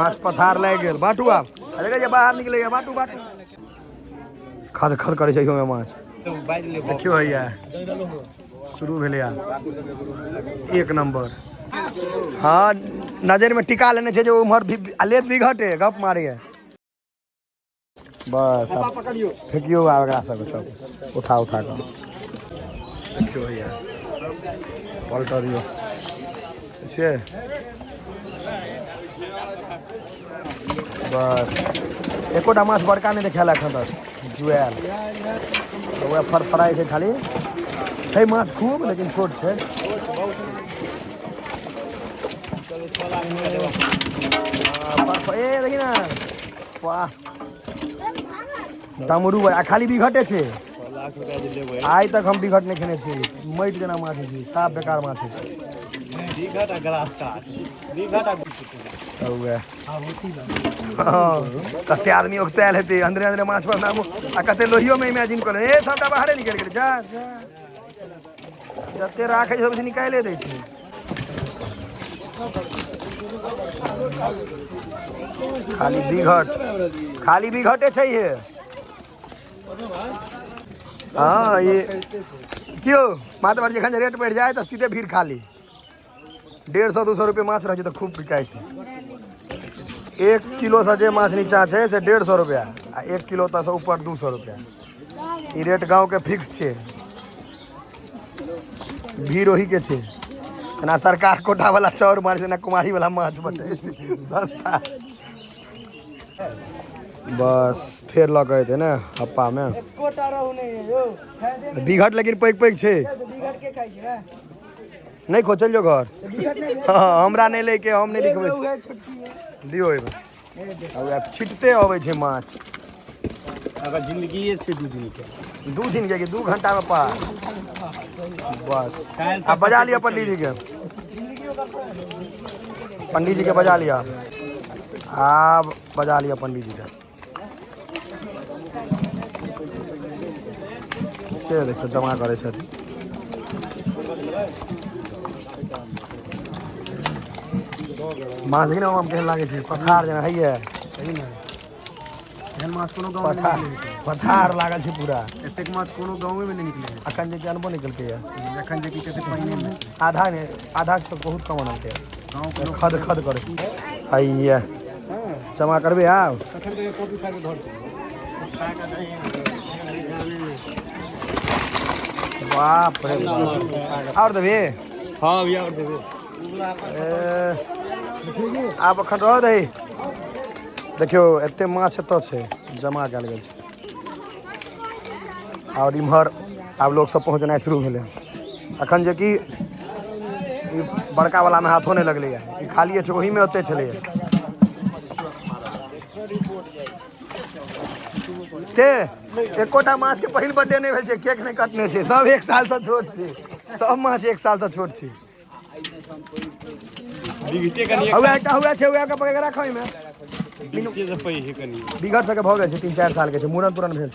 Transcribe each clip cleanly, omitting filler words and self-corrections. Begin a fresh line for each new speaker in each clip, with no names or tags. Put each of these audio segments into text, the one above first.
माछ पथार लागि गेल। बाँटू आब, देखै छियै बाहर निकलैया। बाँटू बाँटू, खद खद करै छै इहोमे माछ। देखियौ हैया शुरू भेलै आब, एक नंबर। हाँ, नजरिमे टिका लेने छै जे उम्हर भी आ लेत भी घटे गप मारैया। बस आब फेकियौ आब एकरा सबके, सब उठा उठा कऽ। देखियौ हैया पलटऽ दियौ छै। बस एकोटा माछ बड़का नहि देखायल एखन तक जुआयल, वएह फड़फड़ाइ छै खाली। छै माछ खूब, लेकिन छोट छै। ए देखी ने, वाह, डमरू आ खाली बिघटे छै। आइ तक हम बिघट नहि खेने छी, माटि जेना माछ छै, साफ बेकार माछ छै। कते आदमी उगतायल हेतै अंदरे अंदरे माछ पर नाम, आ कते लोहियोमे इमेजिन कऽ ए सबटा बाहरे निकलि गेलै। जा जा, जते राखै छै सब निकाले दै छै। खाली बिघट, खाली बिघटे छै ये। हाँ, ये क्यों मातबर जखन रेट बढ़ि जाए तऽ सीधे भीड़ खाली। 150 200 रुपये माछ रहै छै तऽ खूब बिकाइ छै। 1 किलो से जे माछ नीचा छै से 150 रुपया, आ 1 किलो तक से ऊपर 200 रुपया। ई रेट गाँव के फिक्स छै, भीड़ ओही के छै। ना सरकार कोटा वाला चाउर मारै छै, ना कुमारी वाला माछ बटै छै सस्ता। बस फेर लऽ कऽ एतै ने हप्पामे। बिघट लेकिन पैघ पैघ छै। नहि खो, चलि जो घर। हँ, हमरा नहि लैके, हम नहि लिखबै दियौ। ओहिमे छिटते अबै छै माछ।
अगर जिंदगी छै 2 दिन के,
2 दिन के 2 घंटा में पार। बस आब बजा लिअ पंडीजी के, पंडीजी के बजा लिअ, आब बजा लिअ पंडीजी के। से देखियौ जमा करै छथिन। माछ देखी ने केहन लागै छै, पथार जेना हैया।
एहन माछ कोनो गाँव में
पथार पथार लागल छै पूरा।
एतेक माछ कोनो गाँवे में नहि निकले।
अखन जे कि अनबो नहि केलकैया,
एखन जे कि कते पानि मे
आधा नहि, आधा से बहुत कम अनलकै।
गाँव के
खद खद करै हैया। जमा करबै आब।
कखन के कॉपी खा के घर चलि।
बाप रे बाप, आओर देबी?
हाँ, अभी और देबे।
आब अखन रह दही। देखियौ एते माछ एतऽ छै जमा कयल गेल छै, आओर इम्हर आब लोक सब पहुँचनाइ शुरू भेलै। अखन जे कि ई बड़का वाला में हाथो नहि लगलैया, ई खालिए छै, ओहिमे ओते छलैया। के एकोटा माछ के पहिल बर्थडे नहि भेल छै, केक नहि कटने छै, सब 1 साल से छोट छै, सब माछ 1 साल से छोट छै।
बिघटे कनी
हुआ एकटा हुआ छै, हुआ के पकड़ के राखो एहिमे।
बिघटे से पैघ है कनी।
बिघट सबके भऽ गेल छै, 3-4 साल के छै, मूड़न तुड़न भेल।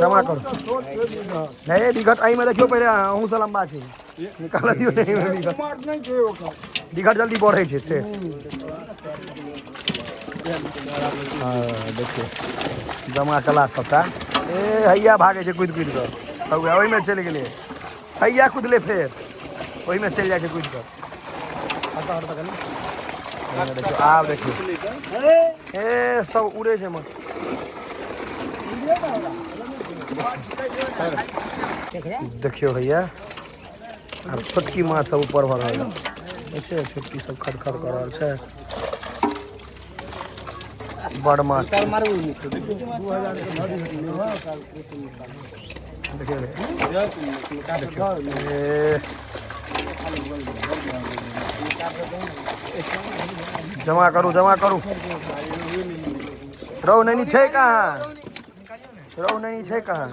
जमा करू। नहीं बिघट एहिमे देखियौ पहिले, अहूँ से लम्बा छै, निकाल दियौ। नहीं एहिमे बिघट, बिघट जल्दी बढ़ै छै से। हाँ देखियौ जमा कला सबटा। ए हैया भागै छै कुदि कुदि कऽ, हौआ ओहिमे चलि गेलै, हैया कुदलै फेर ओहिमे चलि जाइ छै कुदि कऽ। हटऽ हटऽ कनि। देखियौ आब देखियौ, ए सब उड़ै छै माछ। देखियौ भैया आब छोटकी माछ सब ऊपर भऽ रहल छै, छोटकी सब खद खद कऽ रहल छै, बड़ माछ। देखियौ जमा करू जमा करू। रहु नैनी छै कहाँ? रहु नैनी छै कहाँ?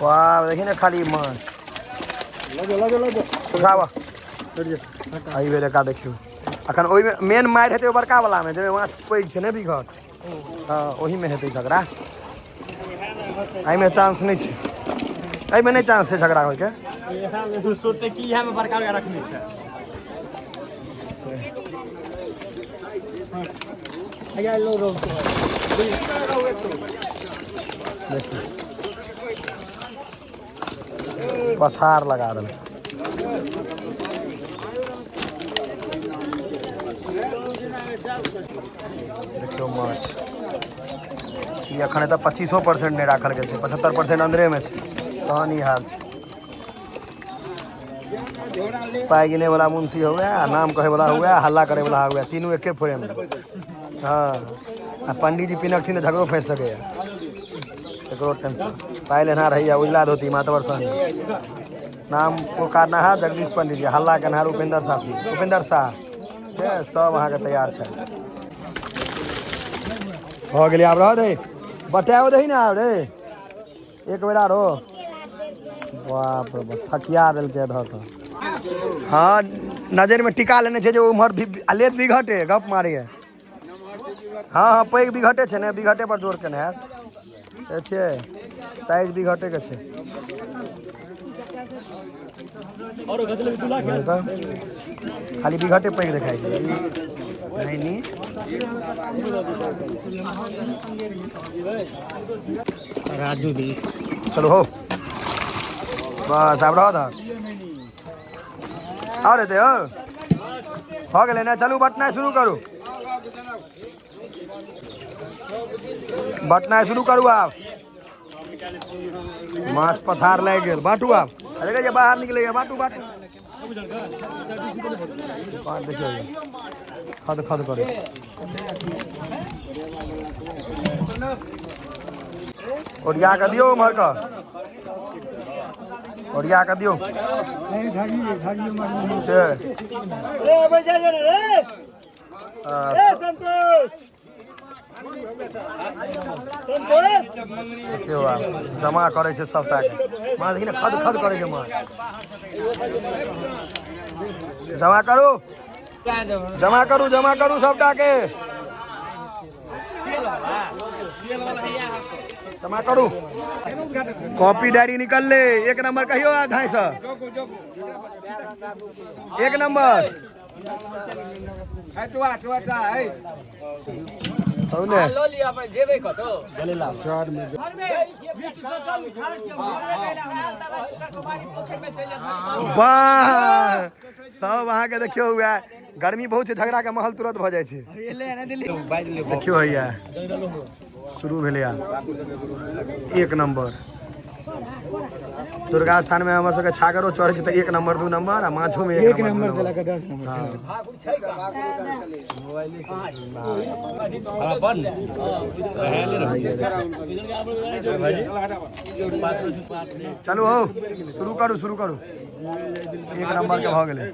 वाह देखी ने खाली माछ। उठाबऽ एहि बेर एका। देखियौ अखन ओहिमे मेन मारि हेतै, ओ बड़का वालामे जाहिमे माछ पैघ छै ने बिघट। हाँ, ओहिमे हेतै झगड़ा, एहिमे चांस नहि छै। एहिमे नहि चांस छै झगड़ा होइके।
सोचते कि इएह में बड़का बड़का रखने छै।
पथार लगा देलक। देखियौ माछ ई एखन एतऽ 25% नहि राखल गेल छै, 75% अन्दरेमे छै, तहन ई हाल छै। पाइ गिने वाला मुंशी हुए आ नाम कहे वाला हुए आ हल्ला करे वाला हुए, तीनू एके फ्रेम। हँ, आ पंडीजी पिनकथिन तऽ झगड़ो फँसि सकैए, एकरो टेंशन। पाइ लेना रहैया उजला धोती मातबर सन, नाम पुकारना है जगदीश पंडीजी, हल्ला केनहार उपेंद्र साह, उपेंद्र साह से सब अहाँके तैयार छै। भऽ गेलै, आब रह दे, बटाओ दही ने आब रे, एक बेर आरो। बाप रे बाप, थकिया देलकै धऽ कऽ। हँ, नजरिमे टीका लेने छै जे उम्हर भी आ लेत बिघटे गप मारैए। हँ हँ, पैघ बिघटे छै ने, बिघटे पर जोर केने हैत। छै साइज बिघटे के छै। तऽ खाली बिघटे पैघ देखाइ छै। ई नैनी
राजू दी।
चलू हो, बस आब रह दहक। आओर हेतै हौ, भऽ गेलै ने? चलू बटनाइ शुरू करू, बटनाइ शुरू करू। आब माछ पथार लागि गेल, बाँटू आब। देखै छियै बाहर निकलैए, बाँटू बाँटू। बाँट देखियौ, खद खद करै। ओरिया कऽ दियौ, उम्हर कऽ ओरिया कऽ दियौ से। देखियौ आब जमा करै छै सबटाके माछ। देखी ने, खद खद करै छै माछ। जमा करू, जमा करू, जमा करू सबटाके, जमा करू। कॉपी डायरी निकलले, एक नंबर कहियो आ धाइ से एक नंबर कहू ने। वाह, सब अहाँके देखियौ, वएह गर्मी बहुत छै, झगड़ा के माहौल तुरंत भऽ जाइ छै। देखियौ हैया शुरू भेलै आब। एक नंबर दुर्गा स्थान में हमर सबके छागरो चढ़ै छै तऽ एक नंबर दू नंबर, आ माछो में एक नंबर से लऽ कऽ 10 नंबर। चलू हो, शुरू करू, शुरू करू। एक नंबर के भऽ गेलै।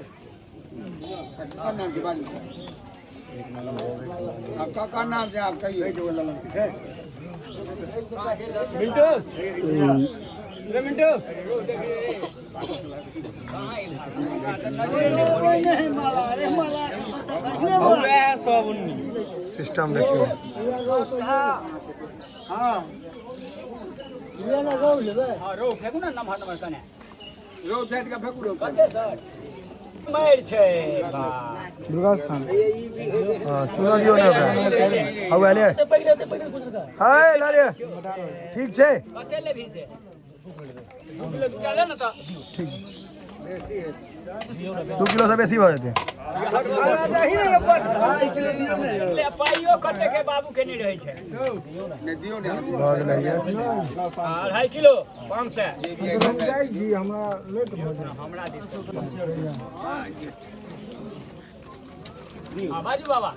सिस्टम देखियौ। दुर्गा स्थान। हाँ, चूना दियौ ने ओकरा। हौ ले, है लऽ ले। ठीक छै, ठीक। 2 किलो से बेसी भऽ जेतै।
पाइयो कते के बाबू के नहीं रहे छै।
भऽ गेलै।
2.5 किलो 500। हाँ, बाजू बाबा।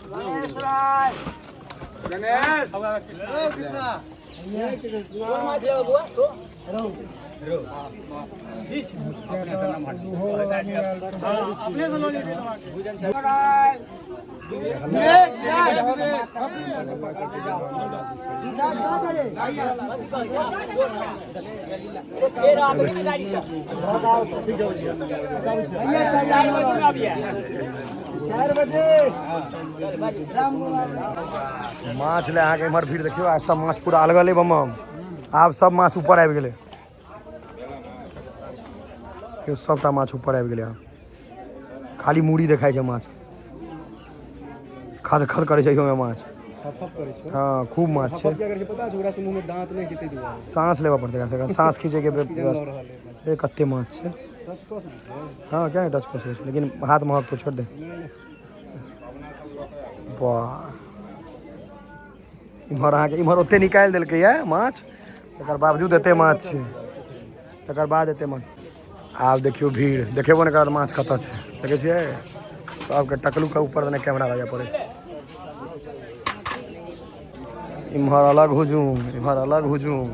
गणेश।
कोन माछ लेबै बुआ तो? फेर आबै ने गाड़ी से। 4 बजे में आबिए।
माछ ले अहाँके इम्हर भीड़ देखियौ। आब सब माछ पूरा अलगले बम, आब सब माछ ऊपर आबि गेलै। देखियौ सबटा माछ ऊपर आबि गेलै। आब खाली मूड़ी देखाइ छै माछ। खद खद करै छै इहोमे माछ। हँ, खूब माछ छै। साँस लेबऽ पड़तै एकरा, साँस खींचैके व्यवस्था। ए, कते माछ छै! हँ, क्या नहि टच कऽ सकै छै, लेकिन हाथ महक तो छोड़ि दे। वाह, इम्हर अहाँके इम्हर ओते निकालि देलकै यऽ माछ, तकर बावजूद एते माछ छै। तकर बाद एते माछ। आब देखियौ, भीड़ देखेबो नहि करत माछ कतऽ छै। देखै छियै, सबके टकलू के ऊपर देने कैमरा लगे पड़ै। इम्हर अलग हुजूम, इम्हर अलग हुजूम।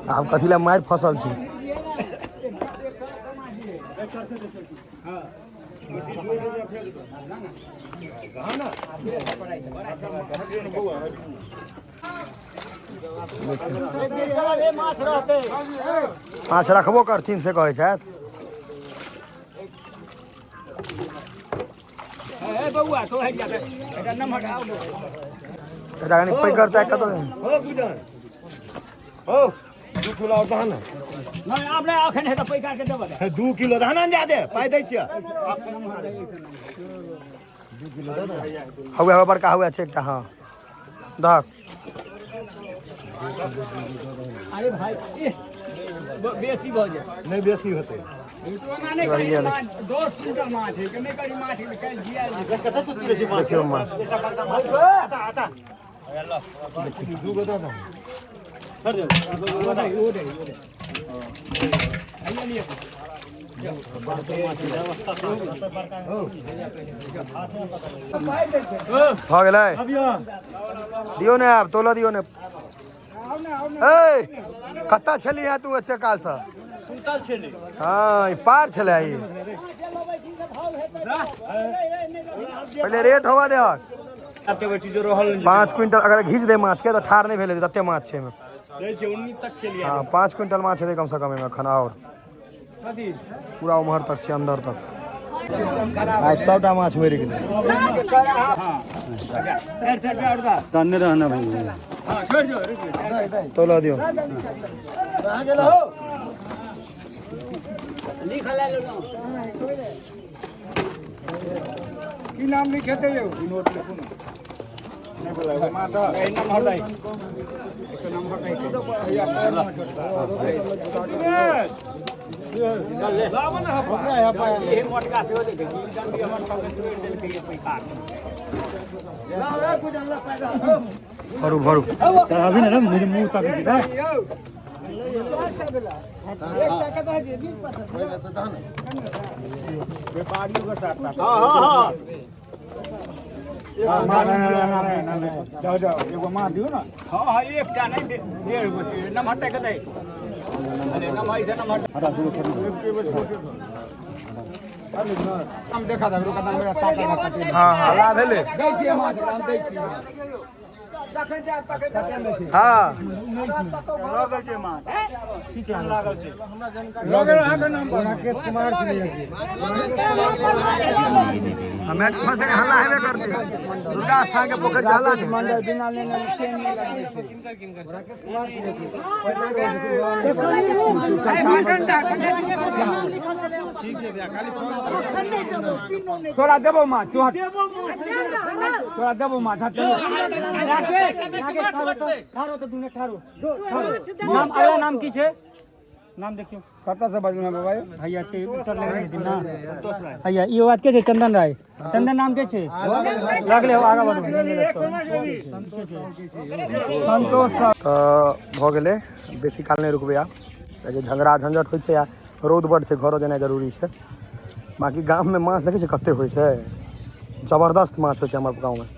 आब कथी लए मारि फसल छी? माछ रखबो करथिन से कहै छथि।
बौआ, तो है नंबर।
एकटा कनि पैघ करतै कतऽ?
हो गुजन, हो, 2 किलो आओर दहन।
नहि, आब नहि, अखन हेतै पैसा के देबऽ दे।
2 किलो दहन ने, जादे पाइ दै छियै।
हौवे, हौवे, बड़का हौवे छै एकटा। हँ, दहक।
अरे भाई, एह, बेसी भऽ जाय।
नहि बेसी होतै।
ओना नहि करी माछ, 10 क्विंटल माछ है कि नहि करी माछ काल्हि जिया।
देखियौ माछ।
आता दूगो दऽ दहन।
ओ दे, ओ दे।
भऽ गेलै, दियौ ने, आब तोलऽ दियौ ने। ए, कतऽ छलियै तू एते कालसँ?
सुतल छलै।
हँ, ई पार छलै ई। पहिले रेट होवा देहक।
आब के बेटी जो रहल।
5 क्विंटल अगर घीच दे माछ के तऽ ठाढ़ नहि भेलै, तते माछ छै एहिमे।
दै छै, 19 तक चलि।
हँ, 5 क्विंटल माछ हेतै कमसँ कम एहिमे एखन आओर।
कथी?
पूरा उम्हर तक छै, अंदर तक। आब सबटा माछ मरि गेलै।
400 रुपया आओर दऽ।
तन्ने रहना भाई।
हँ, छोड़ि दियौ, रुकि जाउ।
तोला दियौ।
कहाँ गेल हो?
लिख ले लो।
की नाम लिखेतै यौ? नोट लिखू ने।
ए, नम्बर दै, एक नम्बर दै। चल ले। इहे मोटका सेहो देखै छी। ई डंडी हमर सबके तोड़ि देलकै ये पैसा।
भरू, भरू।
अभी ना मेरे मुंह तक।
हँ।
जाओ जाओ, एगो माँ दियौ ने।
हँ, एकटा नहि, डेढ़ गो छै। नम्बर दै के दै। अरे, नम्बर से नम्बर।
हम देखा दे, रुका, मेरा ताका ना।
हँ, हल्ला भेलै।
दै छियै माछ, हम दै छियै।
हँ।
लगल अहाँके नाम पर राकेश कुमार सिंह।
हमे फंस के हल्ला हेबे करतै। दुर्गा स्थान के पोखरि के हल्ला नहि।
बिना लेने चैन नहि लगै छै। राकेश कुमार सिंह। तोरा देबो माछ, तोरा तोरा देबो माछ। हट।
नाम, अगला नाम की छै? नाम देखियौ।
कतऽ से बजलहुँ बाबा यौ?
भैया के उत्तर लेने छथिन ना भैया। ई बात के छै? चंदन राय। चंदन नाम के छै? लगले हो, आगा बढ़ू।
संतोष।
तऽ भऽ गेलै, बेसी काल नहि रुकबै आब, कियाकि झगड़ा झंझट होइ छै आ रौद बड्ड छै, घरो जेनाइ जरूरी छै। बाँकी गाममे माछ देखै छियै कते होइ छै? जबरदस्त माछ होइ छै हमर गाँवमे।